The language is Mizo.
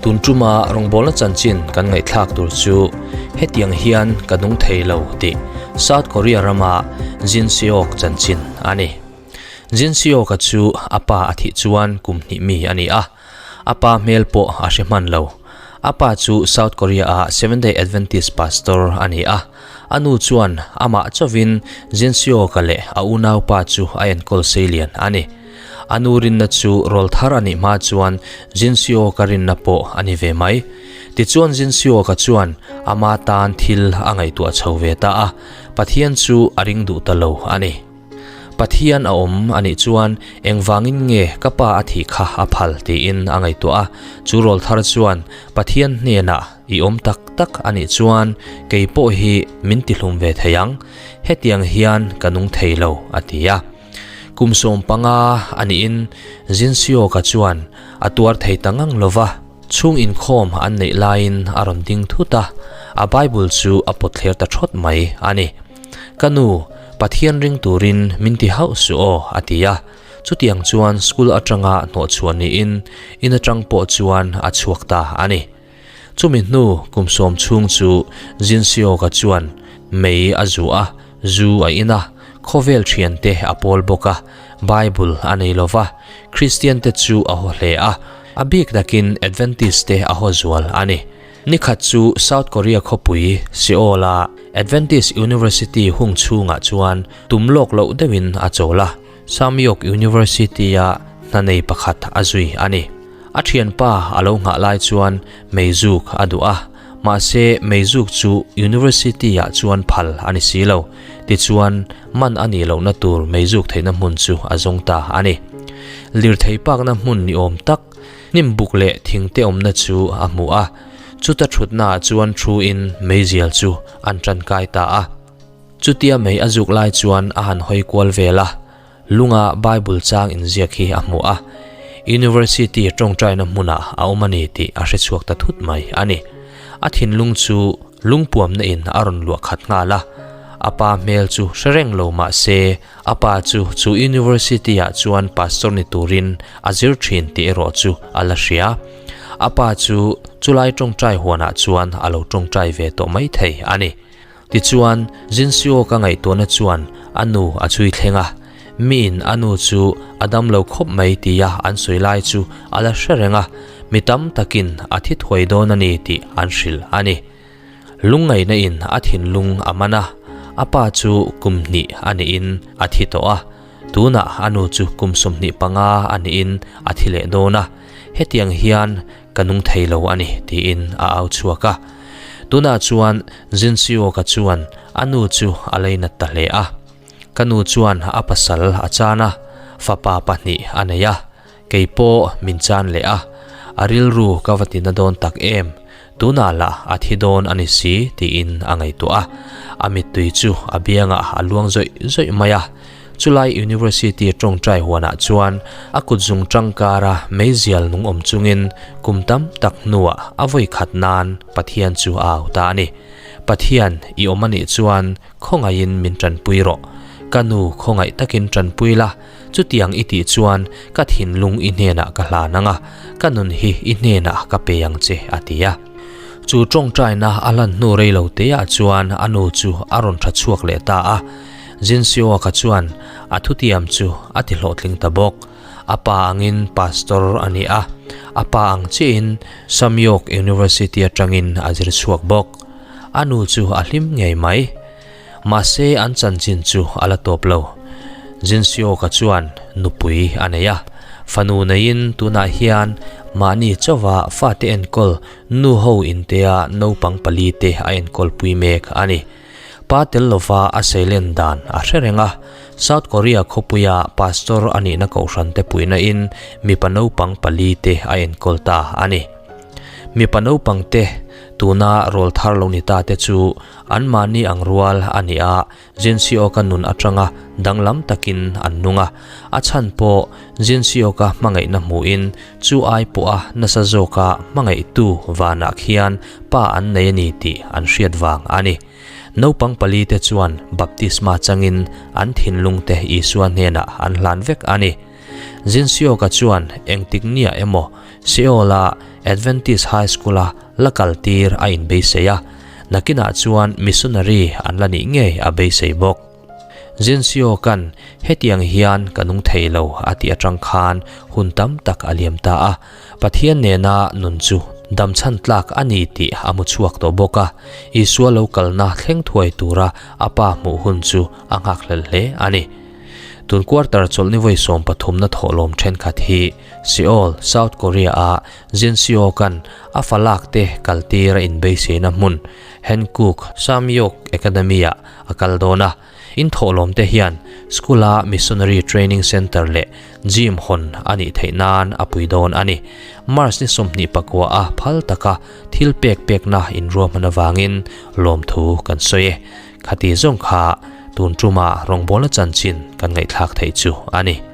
Tun tuma rawngbawlna chanchin kan ngaihthlak tur chu hetiang hian ka nung thei lo tih South Korea rama Jin Seok chanchin a ni. Jin Seok-a chu a pa a thih chuan kum hnih mi a ni a, a pa hmel pawh a hre hman lo. A pa chu South Korea-a Seventh-day Adventist pastor a ni a, a nu chuan amah chauhin Jin Seok-a leh a unaupa chu a enkawl seilian a ni. A nu rinna chu rawl thar a nih hma chuan Jinseok-a rinna pawh a ni ve mai. Tichuan Jinseok-a chuan ama tan thil a ngaihtuah chho ve ta a, Pathian chu a ring duh ta lo a ni. Pathian a awm a nih chuan engvangin nge ka pa a thih kha a phal tiin a ngaihtuah a, chu rawl thar chuan Pathian hnenah i awm tak tak a nih chuan kei pawh hi min tihlum ve thei ang, hetiang hian ka nung thei lo a ti a. Kum 15 a niin Jinseok-a chuan a tuar thei ta ngang lo va, chhung inkhawm an neih laiin a rawn ding thut a, a Bible chu a pawt thler ta thawt mai a ni. Ka nu, Pathian ring turin min ti hauh suh aw, a ti a. Chutiang chuan school atanga hnawhchhuah niin in atang pawh chuan a chhuak ta a ni. Chumi hnu kum sawm chhung chu Jinseok-a chuan mei a zu a, zu a in a, khawvel thiante a pawl bawk a, Bible a nei lo va, Kristian te chu a haw hle a, a bik takin Adventist te a haw zual a ni. Nikhat chu South Korea khawpui Seoul-a Adventist University hung chhungah chuan tum lawk loh deuhin a chawl a, Samyok University-a hna nei pakhat a zui a ni. A thianpa a lo nghah lai chuan meizuk a duh a, mahse meizuk chu University-ah chuan phal a ni si lo. Tichuan, man a nih lohna tur meizuk theihna hmun chu a zawng ta a ni. Lirthei pakna hmun ni awm tak, hnim buk leh thingte awmna chu a hmu a, chuta thutnaah chuan thu-in meizial chu an tankai ta a. Chutia mei a zuk lai chuan a han hawi kual vel a, Lunga Bible chang inziak hi a hmu a, University tawngtaina hmunah a awm a ni tih a hre chhuak ta thut mai a ni. A thinlung chu lungpuamna in a rawn luah khat nghal a, a pa hmel chu hre reng lo mah se a pa chu chu University ah chuan pastor ni turin a zir thin tih erawh chu a la hria. A pa chu chulai tawngtai huanah chuan a lo tawngtai ve tawh mai thei a ni. Tichuan, Jinseo ka ngaihtuahna chuan a nu a chhui thleng a, miin a nu chu a dam lo khawp mai tia an sawi lai chu a la hre reng a, mi tam takin a thi thuai dawn a ni tih an hrilh a ni. Lungngaihna in a thinlung a man a, a pa chu kum hnih a niin a thi tawh a, tunah a nu chu kum 25 a niin a thi leh dawn a, hetiang hian Ka nung thei lo a ni, tiin a au chhuak a. Tunah chuan Jinseok-a chuan a nu chu a leinat ta hle a. Ka nu chuan a pasal a chan a, fapa pahnih a nei a, kei pawh min chan leh a. A rilru ka va tina dawn tak em, tunah lah a thi dawn a ni si, tiin a ngaihtuah a. A mittui chu a biangah a luang zawih zawih mai a. Chulai University tawngtai huanah chuan a kut zung tangkara meizial nung awm chungin kum tam tak hnuah a vawi khat nan Pathian chu a au ta a ni. Pathian, i awm a nih chuan khawngaihin min tanpui rawh. Ka nu khawngaih takin tanpui la, chutiang i tih chuan ka thinlung i hnenah ka hlan ang a, ka nun hi i hnenah ka pe ang che, a ti a. Chu tawngtaina a hlan hnu rei lo teah chuan a nu chu a rawn tha chhuak leh ta a. Jinseok-a chuan a thutiam chu a ti hlawhtling ta bawk. A pa angin pastor a ni a, a pa ang chiahin Samyok University atangin a zir chhuak bawk. A nu chu a hlim ngei mai. Mahse an chanchin chu a la tawp lo. Jinseok-a chuan nupui a nei a, fanu neiin tunah hian mahni chauva fate enkawl nu ho intea naupang pali te a enkawl pui mek a ni. Pa tel lova a seilen dan a hre reng a, South Korea khawpuia pastor a nihna kohhran te puihna in mipa naupang pali te a enkawl ta a ni. Mipa naupang te tuna rawl thar lo ni ta te chu anmahni ang rual a ni a, Jinseok-a nun atanga danglam takin an nung a, a chhan pawh Jinseok-a hmangaihna hmuhin chu ai pawha nasa zawka hmangaihtu vanah khian pa an nei a ni tih an hriat vang a ni. Naupang pali te chuan baptisma changin an thinlung te Isua hnenah an hlan vek a ni. Jinseok-a chuan engtik nia emaw Seoul-a. Adventist High School-a la kaltir a inbeisei a, nakinah chuan missionary an la nih ngei a beisei bawk. Jinseok-a'n hetiang hian ka nung thei lo a tih atang khan hun tam tak a liam ta a, Pathian nena nun chu damchhan tlak a ni tih a hmu chhuak tawh bawk a, Isua lo kalna thleng thuai tura a pa hmuh hun chu a nghakhlel hle a ni. Tun quarter chawlhni vawi sawmpathumna thawhlawm thenkhat hi Seoul, South Korea-a Jinseok-a'n a falak te kaltir a inbeiseina hmun Hankook Samyok Academy-ah a kal dawn a. In thawhlawm te hian school-a Missionary Training Centre leh Gym hawn a nih theih nan a pui dawn a ni. March ni 24 a phal taka thil pek pekna inruahman avangin lawmthu kan sawi e. Khati zawng kha tun tuma rawngbawlna chanchin kan ngaihthlak theih chu a ni.